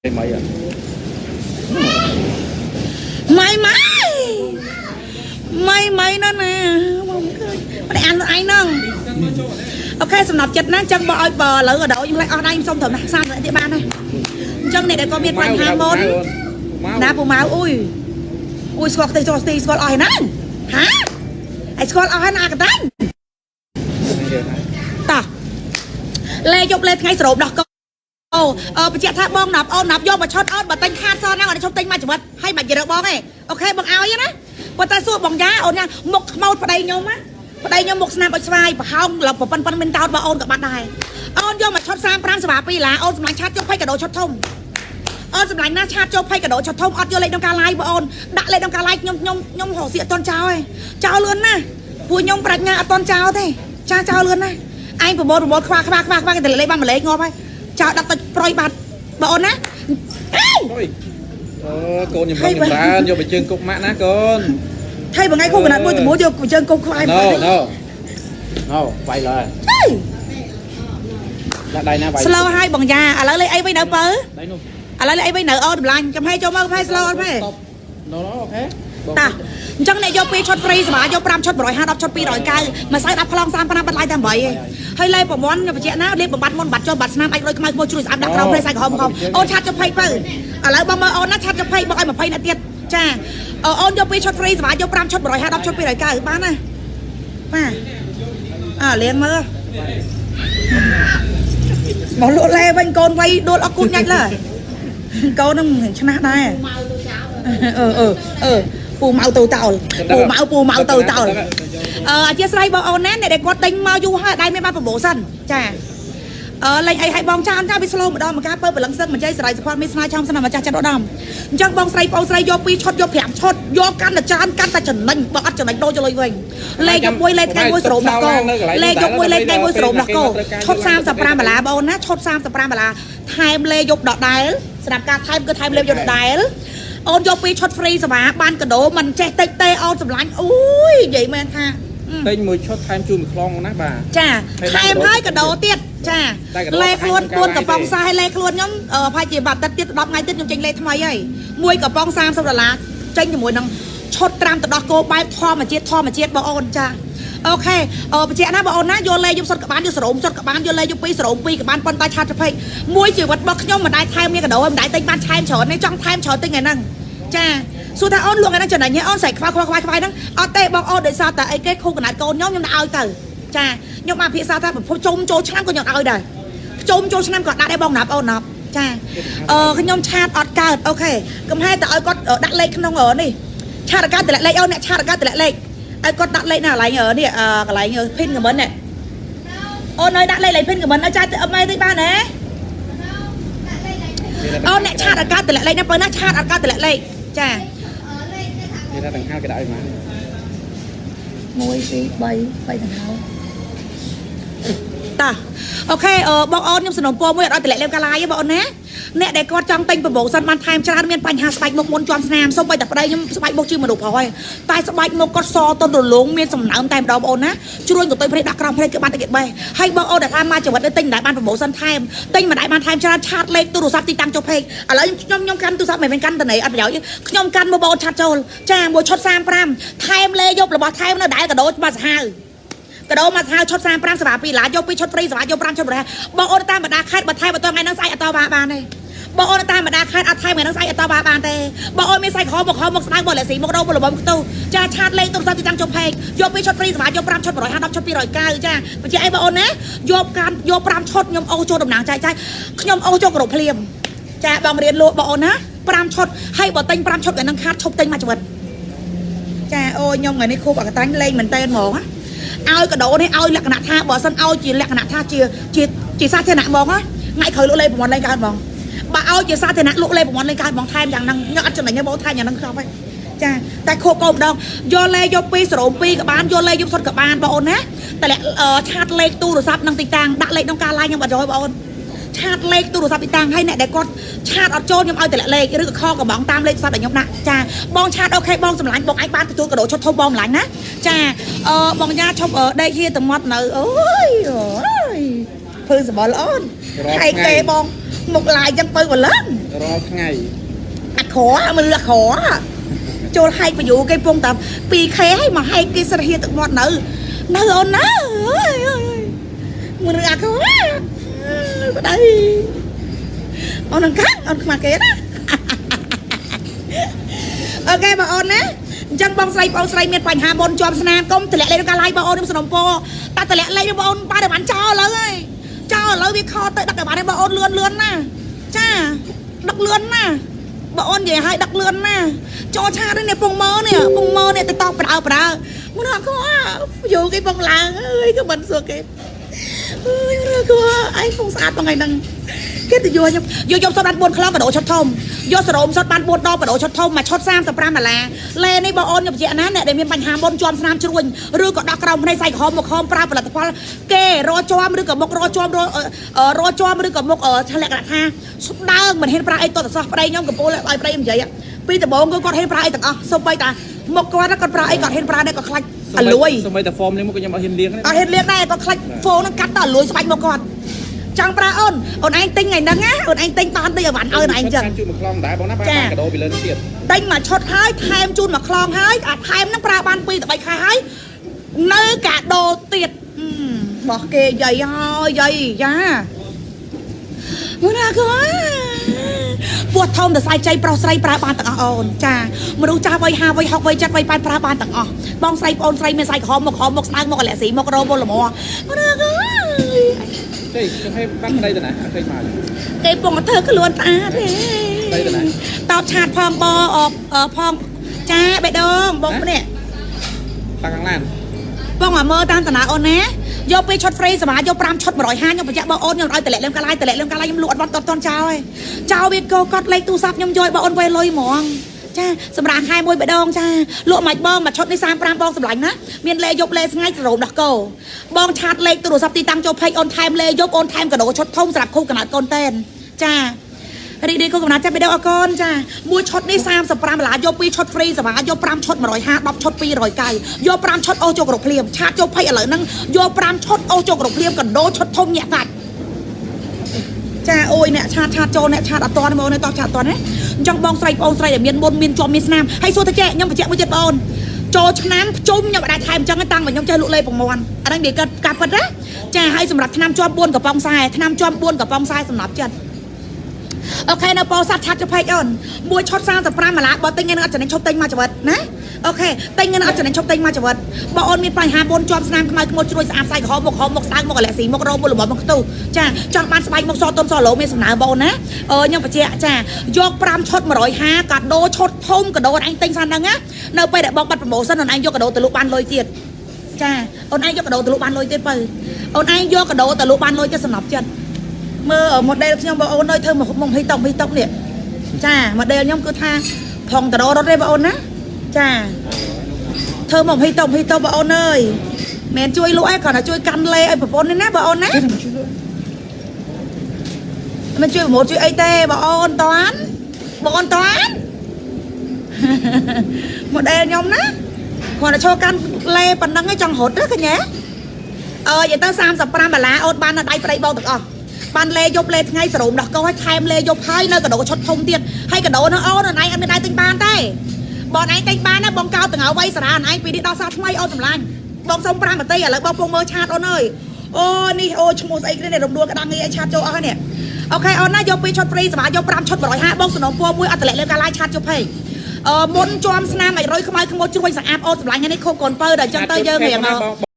មិនអត់ ម៉ៃម៉ៃម៉ៃម៉ៃណាស់ណាមកឃើញម្នាក់អានឯងហ្នឹង OK សំណប់ចិត្តណាអញ្ចឹងបើឲ្យបើឥឡូវក៏ដល់ខ្ញុំលេចអស់ដៃខ្ញុំសុំត្រឹមណា30នាទីបានហើយអញ្ចឹងអ្នកដែលក៏មានបញ្ហាមុនណាពូម៉ៅអ៊ុយអ៊ុយស្គាល់ខ្ទេចស្គាល់ស្ទីស្គាល់អស់ហើយណាហាឯងស្គាល់អស់ហើយណាអាកតាញ់តោះលេយប់លេថ្ងៃសរោបដោះកោអឺបញ្ជាក់ថាបងណាប់អូនណាប់យកមកឆុតអូនបើទិញខាតសហ្នឹងអត់ឈប់ទិញមកជីវិតហើយមិនរើបងទេ OK បងឲ្យណាប៉ុន្តែសួរបងយ៉ាអូនណាមុខខ្មោចប្តីខ្ញុំណាប្តីខ្ញុំមុខស្នាមអុចស្វាយប្រហោងឡើងប៉ុនប៉ុនមិនតោតបើអូនក៏បាត់ដែរអូនយកមកឆុត35សេវា2ឡាអូនសម្លាញ់ឆាតយកភ័យកដោឆុតធំអូនសម្លាញ់ណាឆាតចូលភ័យកដោឆុតធំអត់យកលេខក្នុងការ live បងអូនដាក់លេខក្នុងការ live ខ្ញុំខ្ញុំខ្ញុំរកស៊ីអត់តន់ចោលទេចោលលឿនណាស់ពួកខ្ញុំប្រាជ្ញាអត់តន់ចោលទេចាចោលលឿនណាស់ឯងប្រមូលប្រមូលខ្វះខ្វះខ្វះខ្វះគេតែលេខបានមួយលេខងាប់ហើយចោលដាក់ទៅប្រុយបាត់បងអូនណាអេ អុយអូកូនចម្រុងចម្រើនយកទៅជើងគុកម៉ាក់ណាកូន ថៃមួយថ្ងៃគូកណាត់មួយតមួយយកជើងគុំខ្វាយ ណូណូណូវាយឡើយ ហេ ដាក់ដៃណាវាយ slow ហើយបងយ៉ាឥឡូវលេខអីវិញនៅបើ ដៃនោះ ឥឡូវលេខអីវិញនៅអូនតម្លាញ់កំហែចូលមកកំហែ slow អត់ផែ ណូណូ OK តាអញ្ចឹងអ្នកយក2ឈុត free សម្រាប់យក5ឈុត150 10ឈុត290ម្សៅ10ខ្លង35បាត់ឡាយតែ8ឯងហើយលេប្រមន់ខ្ញុំបញ្ជាក់ណាលេបំបត្តិមុនបាត់ចុះបាត់ស្នាមអាចលុយខ្មៅខ្មោចជ្រួយស្អាតដាក់ក្រោមព្រៃសាច់ក្រហមក្រហមអូនឆាតចុះភ័យទៅឥឡូវបងមើលអូនណាឆាតចុះភ័យបងឲ្យ20អ្នកទៀតចាអូនយក2ឈុត free សម្រាប់យក5ឈុត150 10ឈុត290បានណាបាទអើលៀងមើលមកលក់លេវិញកូនវៃដួលអត់គូតញាច់ឡើយកូននឹងឆ្នះដែរអឺអឺអឺពូម៉ៅទៅតោលពូម៉ៅពូម៉ៅទៅតោលអឺអធិស្ឋានបងអូនណាអ្នកដែលគាត់ទិញមកយូរហើយដៃមានបានប្រម៉ូសិនចាអឺលេងអីឲ្យបងចានចាវាស្លូម្ដងមកការពើបលឹងសឹងមិនចៃស្រ័យសុផលមានស្មាឆោមស្នាម្ចាស់ចិត្តឧត្តមអញ្ចឹងបងស្រីបងស្រីយក2ឈុតយក5ឈុតយកកាន់តែច្រើនកាន់តែចំណេញបើអត់ចំណេញដូរចលុយវិញលេខយកមួយលេខថ្ងៃមួយសរុបដល់កោលេខយកមួយលេខថ្ងៃមួយសរុបដល់កោឈុត35ដុល្លារបងអូនណាឈុត35ដុល្លារថែមលេយប់ដដែលសម្រាប់ការថែមគឺថែមលេយប់ដដែលអូនយក2ឈុត free សេវាបានកដោមិនចេះតិចទេអូនសម្លាញ់អូយនិយាយមែនថា ទិញមួយឈុតថែមជូនមួយខ្លងណាបាទ ចាថែមហើយកដោទៀតចាលេខ្លួន4កំប៉ុងសាយលេខ្លួនខ្ញុំប្រហែលជាបាត់ទឹកទៀត10ថ្ងៃទៀតខ្ញុំចេញលេថ្មីហើយមួយកំប៉ុង30ដុល្លារចេញជាមួយនឹងឈុតត្រាំទឹកដោះគោបែបធម្មជាតិធម្មជាតិបងអូនចា OK អឺបញ្ជាក់ណាបងអូនណាយកលេយកសុតក្បានយកសរោមសុតក្បានយកលេយកពីរសរោមពីរក្បានប៉ុន្តែឆាតប្រភេទមួយជីវិតរបស់ខ្ញុំមិនដែលថែមមានកដោមិនដែលទិញបានឆែមច្រើនទេចង់ថែមច្រើនទិញថ្ងៃហ្នឹងចាសួរថាអូនលក់ថ្ងៃហ្នឹងចំណេញទេអូនស្រីខ្វល់ខ្វល់ខ្វាយខ្វាយហ្នឹងអត់ទេបងអូនដោយសារតែអីគេខូកណាត់កូនខ្ញុំខ្ញុំដាក់ឲ្យទៅចាខ្ញុំបានពិភាក្សាថាប្រភពជុំចូលឆ្នាំក៏ខ្ញុំឲ្យដែរជុំចូលឆ្នាំក៏ដាក់ដែរបងណាប់អូនណាប់ចាអឺខ្ញុំឆាតអត់កើត OK កំហែតែឲ្យគាត់ដាក់លេខក្នុងនេះឆាតអត់កើតតម្លាក់លេខអូនអ្នកឆាតអត់កើតតម្លាក់លេខឲ្យគាត់ដាក់លេខនៅកន្លែងនេះកន្លែង pin comment នេះអូនឲ្យដាក់លេខលេខ pin comment ឲ្យចាយទៅអត់មេតិចបានទេអូនអ្នកឆាតអត់កើតតម្លាក់លេខណាបើណាឆាតអត់កើតតម្លាក់លេខចា និយាយថាដង្ហើគេដាក់ឲ្យមក 1 2 3 3ដង្ហើតា OK អឺបងអូនខ្ញុំសំណូមពរមួយអត់ឲ្យតម្លាក់លេខកាឡាយទេបងអូនណាអ្នកដែលគាត់ចង់ទិញ promotion បានថែមច្រើនមានបញ្ហាស្បែកមុខមុនជាប់ស្នាមសូម្បីតែប្តីខ្ញុំស្បែកមុខជាមនុស្សប្រុសហើយតែស្បែកមុខគាត់សទន់រលោងមានសំណើមតែម្ដងបងអូនណាជ្រួញកន្ទុយព្រេដាក់ក្រោមព្រេគឺបានតែគេបេះហើយបងអូនដែលថាមកជីវិតនេះទិញមិនដែលបាន promotion ថែមទិញមិនដែលបានថែមច្រើនឆាតលេខទូរស័ព្ទទីតាំងចុះពេកឥឡូវខ្ញុំខ្ញុំកាន់ទូរស័ព្ទមិនមែនកាន់តនីអត់ប្រយោជន៍ទេខ្ញុំកាន់មកបងអូនឆាតចូលចាមួយឈុត35ថែមលេយប់របស់ថែមនៅដែលកដោមកសាហាវ កដោមកហៅឈុត35សេវា2ឡាយក2ឈុត free សេវាយក5ឈុត100បងអូនតាមបណ្ដាខេត្តបើថែមបន្តថ្ងៃហ្នឹងស្អែកអត់តវ៉ាបានទេបងអូនតាមបណ្ដាខេត្តអត់ថែមថ្ងៃហ្នឹងស្អែកអត់តវ៉ាបានទេបងអូនមានសាច់ក្រហមមកក្រហមមកស្ដៅមកលស៊ីមកដោមកលំខ្ទូចាឆាតលេខទូរស័ព្ទទីតាំងចុះផេកយក2ឈុត free សេវាយក5ឈុត150ឈុត290ចាបញ្ជាក់អីបងអូនណាយកកាន់យក5ឈុតខ្ញុំអូសចូលតំណាងចែកចាយខ្ញុំអូសចូលគ្រប់ភ្លាមចាបងរៀនលក់បងអូនណា5ឈុតហើយបើទិញ5ឈុតថ្ងៃហ្នឹងខាតឈប់ទិញមួយជីវិតចាអូយខ្ញុំថ្ងៃនេះខូបអកតាញ់លេងមែនតើហ្មងណា ឲ្យកដោនេះឲ្យលក្ខណៈថាបើសិនឲ្យជាលក្ខណៈថាជាជាជាសាធារណៈហ្មងណាថ្ងៃក្រោយលក់លេខប្រព័ន្ធលេងកើតហ្មងបើឲ្យជាសាធារណៈលក់លេខប្រព័ន្ធលេងកើតហ្មងថែមយ៉ាងហ្នឹងខ្ញុំអត់ចំណេញទេបងថែមយ៉ាងហ្នឹងខប់ហើយចាតែខូបកោម្ដងយកលេខយកពីរសរោមពីរក៏បានយកលេខយកសុទ្ធក៏បានបងអូនណាតែឆាតលេខទូរស័ព្ទនឹងទីតាំងដាក់លេខក្នុងការ live ខ្ញុំអត់យល់បងអូនឆាតលេខទូរស័ព្ទទីតាំងហើយអ្នកដែលគាត់ឆាតអត់ចូលខ្ញុំឲ្យតម្លាក់លេខឬក៏ខកំងតាមលេខទូរស័ព្ទដែលខ្ញុំដាក់ចាបងឆាត OK បងសម្លាញ់បងអាចបានទទួលកដោឈុតធំបងសម្លាញ់ណាចាអឺបងយ៉ាឈប់ដេកហៀទៅមាត់នៅអូយអូយភើសម្បល់អូនហើយគេបង មុខឡាយចឹងពៅបលឹង រាល់ថ្ងៃ អាក្រមើលអាក្រចូលហែកបយូគេពងតែ 2K ហើយមកហែកគេសិតហៀទឹកមាត់នៅនៅអូនណាអើយអើយមើលអាក្រប្តីអូននឹងកាំងអូនខ្មាស់គេណាអូខេបងអូនណាអញ្ចឹងបងស្រីបងស្រីមានបញ្ហាមុនជាប់ស្នាមកុំតម្លាក់លេខក្នុងការ live បងអូនខ្ញុំសំណពរតែតម្លាក់លេខបងអូនប៉ាតែបានចោលឥឡូវហើយចោលឥឡូវវាខទៅដឹកតែបានបងអូនលឿនលឿនណាចាដឹកលឿនណាបងអូននិយាយឲ្យដឹកលឿនណាចូលឆាតនេះពងមើនេះពងមើនេះទៅតបប្រអើប្រអើមុនអត់ក៏យូគេពងឡើងអើយក៏មិនសួរគេអើយរើក៏ឯងពងស្អាតបងថ្ងៃហ្នឹងគេទៅយកខ្ញុំយកយកសុតបាន4ខ្លោងកដោឈុតធំយកសរោមសុតបាន4ដបកដោឈុតធំមួយឈុត35ដុល្លារលេនេះបងអូនខ្ញុំបញ្ជាក់ណាអ្នកដែលមានបញ្ហាមុនជាប់ស្នាមជ្រួញឬក៏ដោះក្រោមភ្នែកសាច់ក្រហមមកខំប្រើផលិតផលគេរជាប់ឬក៏មុខរជាប់ររជាប់ឬក៏មុខឆ្លាក់ថាស្ដើងមិនហ៊ានប្រើអីតតសោះប្តីខ្ញុំកំពុងឲ្យប្តីខ្ញុំនិយាយពីដំបូងគឺគាត់ហ៊ានប្រើអីទាំងអស់សូម្បីតាមុខគាត់គាត់ប្រើអីគាត់ហ៊ានប្រើដែរគាត់ខ្លាចអលួយ សូម្បីតែ form នេះមកក៏ខ្ញុំអត់ហ៊ានលាងដែរ អត់ហ៊ានលាងដែរគាត់ខ្លាចហ្វូនហ្នឹងកាត់តអលួយស្បាច់មកគាត់ចង់ប្រើអូនអូនឯងទិញថ្ងៃហ្នឹងណាអូនឯងទិញបានទិញឲ្យបានឲ្យអូនឯងចឹង ជូនមួយខ្លងដែរបងណាបានកដោពីលើនេះទៀត ទិញមួយឈុតហើយថែមជូនមួយខ្លងហើយអាថែមហ្នឹងប្រើបាន2ទៅ3ខែហើយនៅកាដូទៀតបោះគេយាយហើយយាយយ៉ាមើលណាគាត់ពោះធំទៅស្អែកចៃប្រុសស្រីប្រើបានទាំងអស់អូនចាមនុស្សចាស់វ័យ50វ័យ60វ័យ70វ័យ80ប្រើបានទាំងអស់បងស្រីប្អូនស្រីមានស្អែកក្រហមមកក្រហមមកស្ដើងមកអាឡែស៊ីមករោមលមមើលណាគាត់ ទេខ្ញុំឲ្យបាត់ប្តីទៅណាអត់ឃើញមក គេពងធ្វើខ្លួនស្អាតទេ ទៅទៅណា តបឆាតផងបអផងចាបេះដូងបងម្នាក់ តាខាងឡាន បងមកមើលតាមតាណាអូនណាយកពីឈុត free សម្រាប់យក5ឈុត150ខ្ញុំបញ្ជាក់បងអូនខ្ញុំឲ្យតម្លាក់លឹមកាឡាយតម្លាក់លឹមកាឡាយខ្ញុំលក់អត់តតចោលឯងចោលវាកោកត់លេខទូរស័ព្ទខ្ញុំយកឲ្យបងអូនវេលុយហ្មងចាសម្រាប់ខែមួយបេះដូងចាលក់មិនបងមួយឈុតនេះ35បងសម្លាញ់ណាមានលេខយប់លេខថ្ងៃសរោមដោះគោបងឆាតលេខទូរស័ព្ទទីតាំងចូលផេកអូនថែមលេខយប់អូនថែមកដោឈុតធំសម្រាប់គូកណៅកូនតែនចារីឌីគូកំណាចាប់បេះដូងអរគុណចាមួយឈុតនេះ35ដុល្លារយក2ឈុត free សម្រាប់យក5ឈុត150 10ឈុត290យក5ឈុតអូសចូលគ្រប់ភ្លាមឆាតចូលផេកឥឡូវហ្នឹងយក5ឈុតអូសចូលគ្រប់ភ្លាមកដោឈុតធំញាក់សាច់ចាអូយអ្នកឆាតឆាតចូលអ្នកឆាតអត់តនេះបងនេះតឆាតអត់តណាអញ្ចឹងបងស្រីបងស្រីដែលមានមុនមានជាប់មានស្នាមហើយសួរទៅចេះខ្ញុំបញ្ជាក់មួយទៀតបងអូនចូលឆ្នាំភ្ជុំខ្ញុំអត់ដែរថែមអញ្ចឹងទេតាំងពីខ្ញុំចេះលក់លេប្រមាណអាហ្នឹងនិយាយកាត់កាប់ពិតណាចាហើយសម្រាប់ឆ្នាំជាប់4កំប៉ុងខ្សែឆ្នាំជាប់4កំប៉ុងខ្សែសម្រាប់ចិត្តអូខេនៅពោធិ៍សាត់ឆាត់ចុះផេកអូនមួយឈុត35ដុល្លារបើទិញថ្ងៃនឹងអត់ចំណេញឈប់ទិញមកជីវិតណាអូខេទិញថ្ងៃនឹងអត់ចំណេញឈប់ទិញមកជីវិតបើអូនមានបញ្ហាបូនជាប់ស្នាមខ្មៅខ្មោចជ្រួយស្អាតស្អែកក្រហមមុខក្រហមមុខស្ដើងមុខអាឡែស៊ីមុខរោមមុខលំមុខខ្ទុះចាចង់បានស្បែកមុខសតុនសឡូមានសំណើបងអូនណាអឺខ្ញុំបញ្ជាក់ចាយក5ឈុត150កាដូឈុតធំកាដូអូនឯងទិញសិនហ្នឹងណានៅពេលដែលបងបាត់ប្រម៉ូសិនអូនឯងយកកាដូទៅលក់បានលុយទៀតចាអូនឯងយកកាដូទៅលក់បានលុយទៀតបើអូនឯងយកកាដូទៅលក់បានលុយទៀតសំណប់ចិត្តមើល model ខ្ញុំបងអូនអើយធ្វើមកមុខហីតុកហីតុកនេះចា model ខ្ញុំគឺថាផងតររត់ទេបងអូនណាចាធ្វើមកហីតុកហីតុកបងអូនអើយមិនជួយលក់ឯងគ្រាន់តែជួយកាន់លេឲ្យប្រពន្ធនេះណាបងអូនណាមិនជួយប្រម៉ូទជួយអីទេបងអូនតាន់បងអូនតាន់ model ខ្ញុំណាគ្រាន់តែចូលកាន់លេប៉ុណ្ណឹងឯងចង់រត់ណាកញ្ញាអើនិយាយទៅ35ដុល្លារអូនបាននៅដៃប្តីបងទាំងអស់បានលេយប់លេថ្ងៃសរោមដោះកោឲ្យថែមលេយប់ហើយនៅកដោឈុតធំទៀតហើយកដោនោះអូនអូនឯងអត់មានដៃទិញបានទេបងឯងទិញបានណាបងកោតទាំងវៃសារ៉ាអូនឯងពីនេះដល់សាថ្មីអូនសម្លាញ់បងសុំ5នាទីឥឡូវបងពងមើលឆាតអូនអើយអូនេះអូឈ្មោះស្អីគេនេះរំដួលក្តាំងងាយឲ្យឆាតចូលអស់ហើយនេះអូខេអូនណាយក2ឈុត free សម្រាប់យក5ឈុត150បងសំណងពណ៌មួយអត់តម្លាក់លើកាឡាយឆាតចូលពេកអឺមុនជាំស្នាម100ខ្មៅខ្មោចជ្រួញស្អាតអូនសម្លាញ់នេះខូបកូនពៅដល់អញ្ចឹងទៅយើងរៀង បង